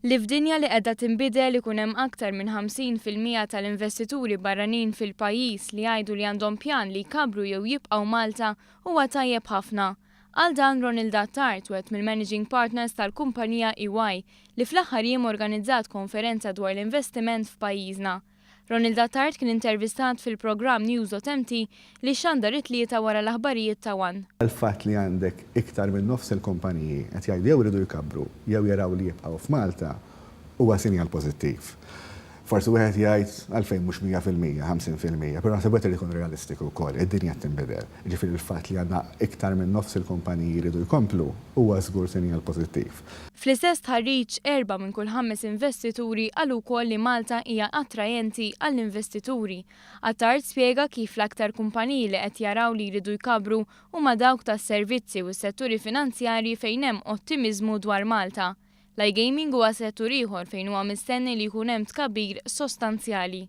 Li f'dinja li qiegħda tinbidel ikun hemm aktar minn 50% tal-investituri barranin fil-pajjiż li jgħidu li għandhom pjan li jkabbru jew jibqgħu Malta huwa tajjeb ħafna. Qal dan Ronald Attard, wieħed mill-managing partners tal-kumpanija EY, li fl-aħħar jiem organizzat konferenza dwar l-investiment f'pajjiżna. Ronald Attard kien intervistat fil-programm News.mt li xandar it-Tlieta wara l-aħbarijiet ta' One. Il-fatt li għandek iktar minn nofs il-kumpaniji qed jgħidu jew iridu jkabbru jew jaraw li jibqgħu f'Malta huwa sinjal pożittiv. Forsi wieħed jgħid għalfejn mhux 100%, 50%, però naħseb wieħed irid ikun realistiku wkoll, id-dinja qed tinbidel. Jiġifieri l-fatt li għandna iktar minn nofs il-kumpaniji jridu jkomplu huwa żgur sinjal pożittiv. Fl-istess stħarriġ, erba' minn kull ħames investituri qalu wkoll li Malta hija attrajenti għall-investituri. Attard spjega kif l-aktar kumpaniji li qed jaraw li jridu jkabbru huma dawk tas-servizzi u s-setturi finanzjarji fejn hemm ottimiżmu dwar Malta. L-iGaming huwa settur ieħor fejn huwa mistenni li jkun hemm tkabbir sostanzjali.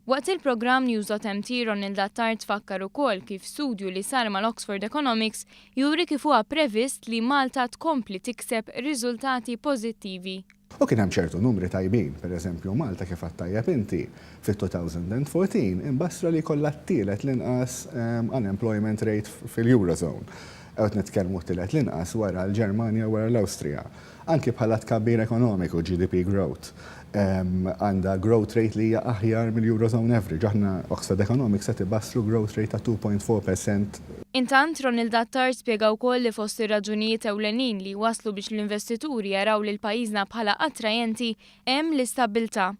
Waqt il-programm News.mt, Ronald Attard fakkar ukoll kif studju li sar mal-Oxford Economics juri kif huwa previst li Malta tkompli tikseb riżultati pożittivi. U kien hemm ċertu numri tajbin, per eżempju Malta, kif għedt tajjeb inti, fit-2014 imbassra li jkollha t-tielet l-inqas unemployment rate fil-Eurozone. Qed nitkellmu t-tielet l-inqas wara l-Ġermanja u wara l-Awstrija. Anki bħala tkabbir ekonomiku, GDP growth, għandha growth rate li hija aħjar mill-Eurozone average. Aħna Oxford Economics qed ibassru growth rate ta' 2.4%. Intant, Ronald Attard spjega wkoll li fost ir-raġunijiet ewlenin li waslu biex l-investituri jaraw lil pajjiżna bħala attrajenti hemm l-istabbiltà.